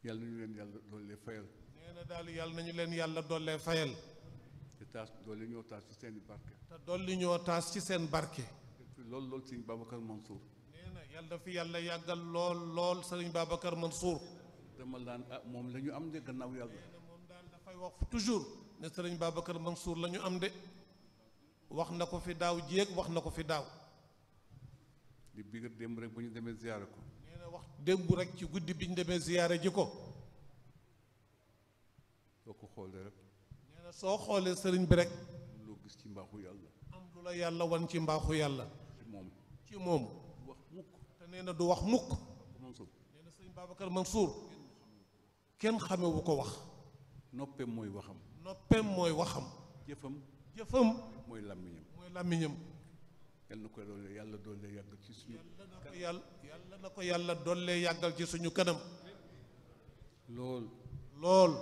yàlla nañu leen yàlla doole fayal. nee na daal yàlla nañu leen yàlla doole fayal. te taas doole ñoo taas ci seen i barke. te dolli ñoo taas ci seen barke. lool lool sëñ Babacar Mansour. nee na yàlla na fi yàlla yàggal lool sëriñ Babacar Mansour. dama laan moom la ñu am de gannaaw yàlla. nee na moom daal dafay wax toujours ne sëriñ Babacar Mansour la ñu am de. wax na ko fi daaw jéeg wax na ko fi daaw. di biir démb rek bu ñu demee ziyaare ko. nee na wax démb rek ci guddi bi ñu demee ziyaare ji ko. soo ko xoolee rek. nee na soo xoolee sëriñ bi rek. loo gis ci mbaaxu yàlla. am lu la yàlla wan ci mbaaxu yàlla. ci moom. du wax mukk. te nee na du wax mukk. Mansour. nee na sëriñ Babacar Mansour. kenn xamewu ko wax. noppeem mooy waxam. noppeem mooy waxam. jëfam. jëfam. mooy làmmiñam. mooy làmmiñam. yal na ko yàlla doole yàggal ci suñu. yàlla na ko yàlla doole yàggal ci suñu kanam. lool.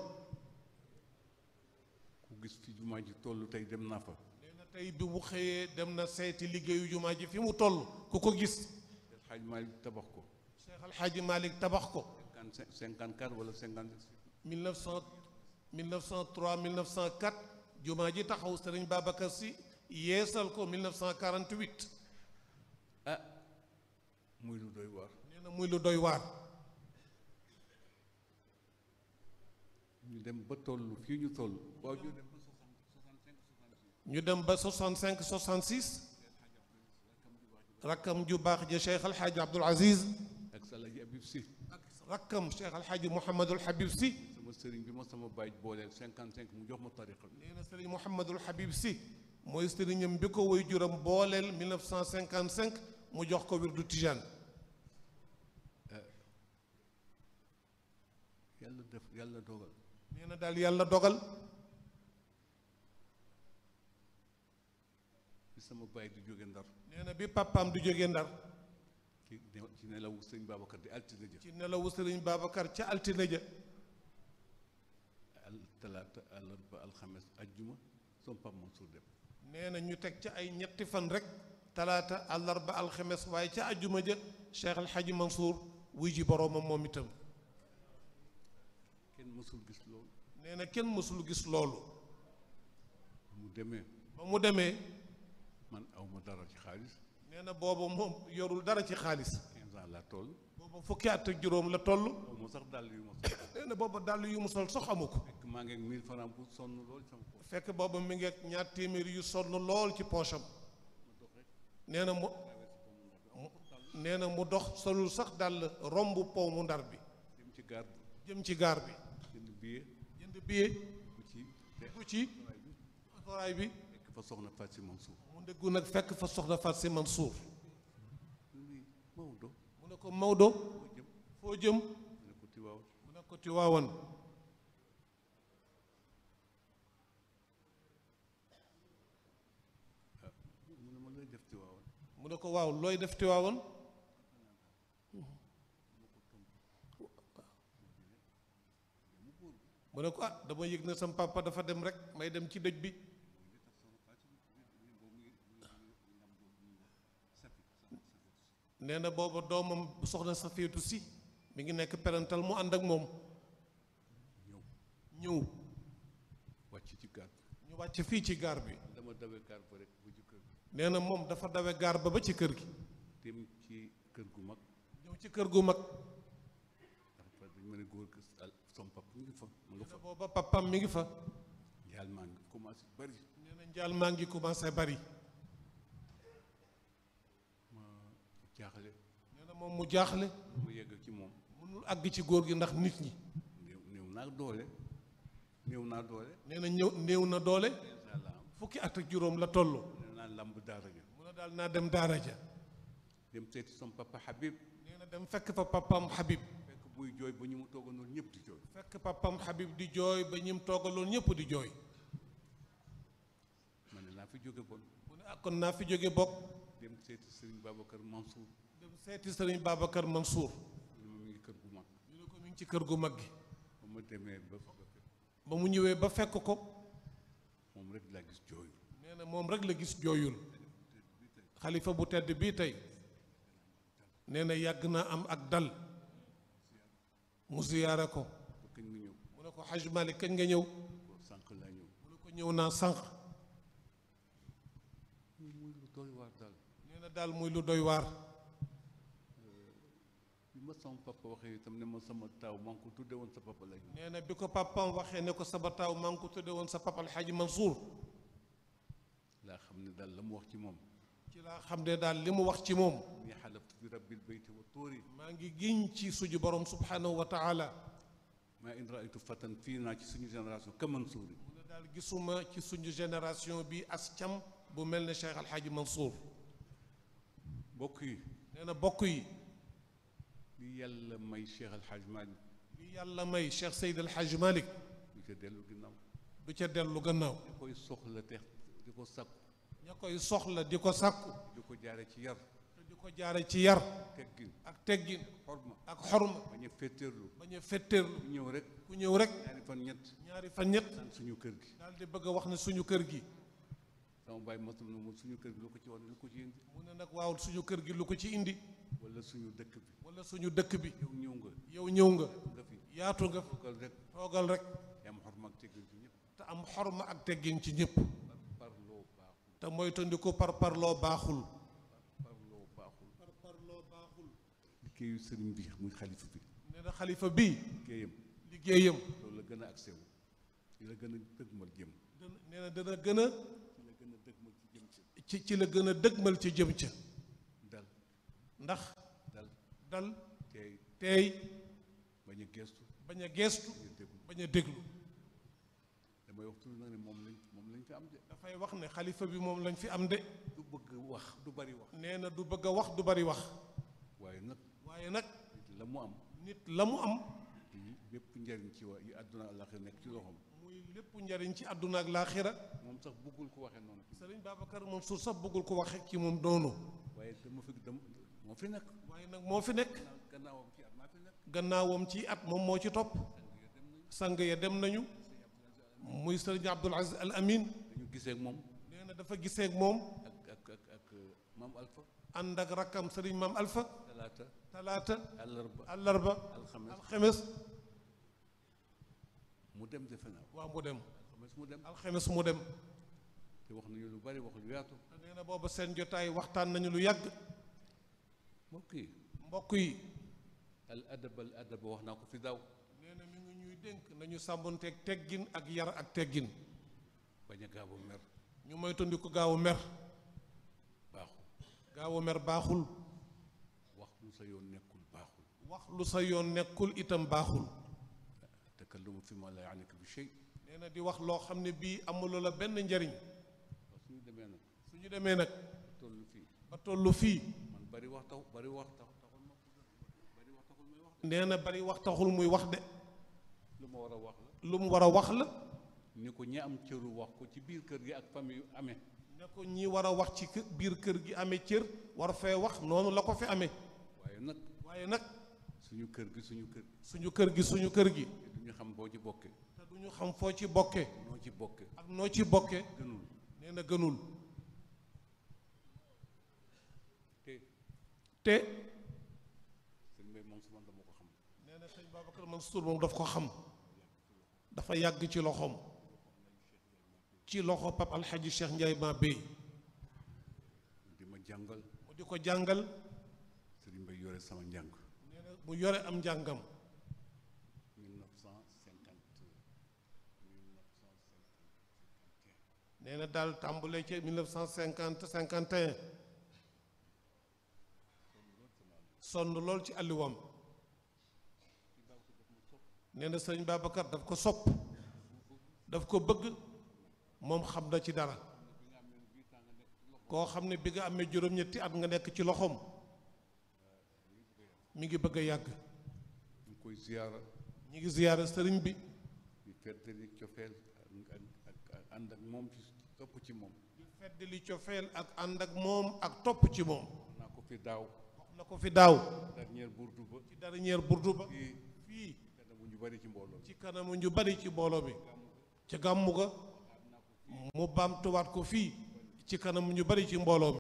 ku gis fi jumaa ji toll tey dem naa fa. nee na tey bi mu xëyee dem na seeti liggéeyu jumaa ji fi mu toll ku ko gis. Xaaj Malick tabax ko. Cheikh Al Hadji Malick tabax ko. 54 wala 56. 1903 1904 jumaa ji taxaw Serigne Babacar Sy yeesal ko 1948. muy lu doy waar. nee na muy lu doy waar. ñu dem ba toll fii ñu toll. waaw ñu dem ba 65 66. rakkam ju baax ja Cheikh Al Hadji Abdoul Aziz. ak Salaji Habib Sy. ak rakkam Cheikh Al Hadji Mouhamadul Habib Sy. sama sëriñ bi ma sama baay booleel 55 mu jox ma tariqa bi. nee na sëriñ Mouhamadul Habib Sy mooy sëriñam bi ko woy juram booleel 1955 mu jox ko wirdu Tijaan. yàlla dogal. nee na daal yàlla dogal. bi sama baay di jóge Ndar. nee na bi papaam di jóge Ndar. ci nelawu sëriñ Babacar di altine ja. ci nelawu sëriñ Babacar ca altine ja. talaata àllarba alxames ajjuma sama Pape Mansour dem. nee na ñu teg ca ay ñetti fan rek. talaata àllarba alxames waaye ca ajjuma ja Cheikh Al Hadji Mansour wuy ji boroomam moom itam. kenn mësul gis loolu. nee na kenn mësul gis loolu. ba mu demee. man awma dara ci xaalis. nee na booba moom yorul dara ci xaalis. 15 ans laa toll. booba fukki at ak juróom la toll. awma sax dàll yu ma sol. nee na booba dàll yu mu sol sax amu ko. fekk maa ngi ak 1000 francs bu sonn lool sama poche. fekk booba mi ngi ak ñaar téeméer yu sonn lool ci poosam. nee na mu dox solul sax dàll romb pow mu Ndar bi. jëm ci gaar bi. jënd billet. dugg ci otoraay bi. fekk fa soxna Fatou Sy Mansour. mu déggu nag fekk fa soxna Fatou Sy Mansour. Maodo. mu ne ko Maodo. foo jëm. mu ne ko Tiwaawan. mu ne ko waaw looy def Tiwaawan. mu ne ko dama yëg na sama papa dafa dem rek may dem ci dëj bi. nee na booba doomam soxna Safiyatu Si mi ngi nekk parental mu ànd ak moom. ñëw. wàcc ci gaar bi. ñu wàcc fii ci gaar bi. dama dawe gaar ba rek bu ci kër gi. nee na moom dafa dawe gaar ba ci kër gi. dem ci kër gu mag. ñëw ci kër gu mag. dañu mën a góor gi sama papa mi ngi fa. mu nga fa booba papam mi ngi fa. njaal maa ngi commencé bari. nee na njaal maa ngi commencé bari. ma jaaxle. nee na moom mu jaaxle. mu yegg ci moom. mënul àgg ci góor gi ndax nit ñi. néew naa doole. néew naa doole. nee na néew na doole. fukki at ak juróom la toll. nee naa lamb daara ja. mu ne daal naa dem daara ja. dem seeti sama papa Habib. nee na dem fekk fa papam Habib. fekk buy jooy ba ñu mu toogaloon ñëpp di jooy. fekk papam Habib di jooy ba ñim toogaloon ñëpp di jooy. ma ne naa fi jóge bon. mu ne kon naa fi jóge bokk. dem seeti Serigne Babacar Mansour. dem seeti Serigne Babacar Mansour. ñu ne ma mi ngi kër gu mag. ñu ne ko mi ngi ci kër gu mag gi. ba ma demee ba mu ñëwee ba fekk ko. moom rek laa gis jooyul. nee na moom rek la gis jooyul. xalifa bu tedd bii tey. nee na yàgg naa am ak dal. mu ziyaare ko. ba kañ nga ñëw. mu ne ko Haj Malik kañ nga ñëw. sànq laa ñëw. mu ne ko ñëw naa sànq. muy lu doy waar daal. nee na daal muy lu doy waar. bi ma sama papa waxee itam ne ma sama taaw maa ngi ko tudde woon sa papa la. nee na bi ko papaam waxee ne ko sama taaw maa ngi ko tudde woon sa papa Alxaaji Mansour. laa xam ne daal la mu wax ci moom. ci laa xam ne daal li mu wax ci moom. ni xalaftu bi rabbil bayti wa tuuri. maa ngi giñ ci suñu borom subhanahu wa taala. maa in raaytu fatan fii naa ci suñu génération ka Mansuuri. mu ne daal gisuma ci suñu génération bi as cam bu mel ne Cheikh Alxaaji Mansour. mbokk yi. nee na bokk yi. li yàlla may Cheikh Alxaaj Malik. li yàlla may Cheikh Seyd Alxaaji Malik. du ca dellu ginnaaw. du ca dellu gannaaw. ña koy soxla te di ko sakku. ña koy soxla di ko sàkku. di ko jaare ci yar. te di ko jaare ci yar. teggin ak teggin. xorma. ak xorma. bañ a féeteerlu. bañ a fetteerlu. ku ñëw rek. ku ñëw rek. ñaari fan ñett. ñaari fan ñett. naan suñu kër gi. daal di bëgg a wax ne suñu kër gi. sama baay matul na moom suñu kër gi lu ko ci war lu ko ci indi. mu ne nag waaw suñu kër gi lu ko ci indi. wala suñu dëkk bi. wala suñu dëkk bi. yow ñëw nga. yow ñëw nga. nga fi. yaatu nga fi. toogal rek. toogal rek. yam xorma ak teggin ci ñëpp. te am xorma ak teggin ci ñëpp. parloo baaxul. te moytandiku parparloo baaxul. parloo baaxul. parparloo baaxul. liggéeyu sëriñ bi muy xalifa bi. nee na xalifa bii. liggéeyam. liggéeyam. loolu la gën a accès wu. ci la gën a dëgmal jëm. nee na dana gën a. ci la gën a dëgmal ci jëm ci. ci la gën a dëgmal ci jëm ca. dal. ndax. dal. dal. teey. teey. bañ a gestu. bañ a geestu. bañ bañ a déglu. a déglu. damay wax toujours nag ne moom lañ fi am de. dafay wax ne xalifa bi moom lañ fi am de. du bëgg wax du bari wax. nee na du bëgg a wax du bari wax. waaye nag. waaye nag. nit la mu am. nit la mu am. yi bépp njariñ ci waa yi àdduna àllaxira nekk ci loxoom. muy lépp njariñ ci àdduna ak laaxira. moom sax bëggul ko waxee noonu. Sëriñ Babacar Mansour sax bëggul ko waxe ci moom doonu. waaye moo fi nekk. waaye nag moo fi nekk. gannaawam ci at maa fi nekk. gannaawam ci at moom moo ci topp. sang ya dem nañu. muy sëriñ Abdul Aziz Al Amin. dañu gisee ak moom. nee na dafa gisee ak moom. ak maam Alpha. ànd ak rakkam sëriñ maam Alpha. talaata. àllarba. alxames. mu dem defe naa. waaw mu dem. alxames mu dem. alxames mu dem. te wax nañu lu bari wax lu yaatu. te nee na booba seen jotaay waxtaan nañu lu yàgg. mbokk yi. al adaba wax naa ko fi daaw. nee na mi ngi ñuy dénk nañu sàmmonteeg teggin ak yar ak teggin. bañ a gaaw a mer. ñu moytandiku gaaw a mer. baaxul. gaaw a mer baaxul. wax lu sa yoon nekkul baaxul. wax lu sa yoon nekkul itam baaxul. takallamu fi ma la ya'nika bi shay. nee na di wax loo xam ne bii amuloo la benn njariñ. suñu demee nag. suñu demee nag. tollu fii. ba tollu fii. man bari wax taxul may wax de. nee na bari wax taxul muy wax de. lu ma war a wax la. lu mu war a wax la. ni ko ñi am cëru wax ko ci biir kër gi ak famille yu amee. ne ko ñi war a wax ci biir kër gi amee cër war fee wax noonu la ko fi amee. waaye nag. suñu kër gi suñu kër. suñu kër gi suñu kër gi. te du ñu xam boo ci bokkee. te du ñu xam foo ci bokkee. noo ci bokkee. ak noo ci bokkee. gënul. nee na gënul. te. sëñ Mbaye moom su man dama ko xam. nee na sëñ Babacar Mansour moom daf ko xam. dafa yàgg ci loxoom. ci loxo Pape Alhaji Cheikh Ndiaye ma Bey. di ma jàngal. mu di ko jàngal. sëriñ Mbaye yore sama njàng. nee na mu yore am njàngam. 1950. nee na daal tàmbalee ci 1950 51. sonn lool ci àlliwam. nee na sëñ Babacar daf ko sopp. daf ko bëgg. moom xam na ci dara. koo xam ne bi nga amee juróom-ñetti at nga nekk ci loxoom. mi ngi bëgg a yàgg. ñu ngi koy ziyaara. ñu ngi ziyaara sëriñ bi. di feddali cofeel ak ànd ak moom ci topp ci moom. di feddali cofeel ak ànd ak moom ak topp ci moom. wax naa ko fi daaw. wax na ko fi daaw. dernière burdu ba. ci dernière burdu ba. fii. kanamu ñu bari ci mbooloo mi. ci kanamu ñu bari ci mbooloo mi. ca gàmmu ga. mu baamtuwaat ko fii. ci kanamu ñu bari ci mbooloo mi.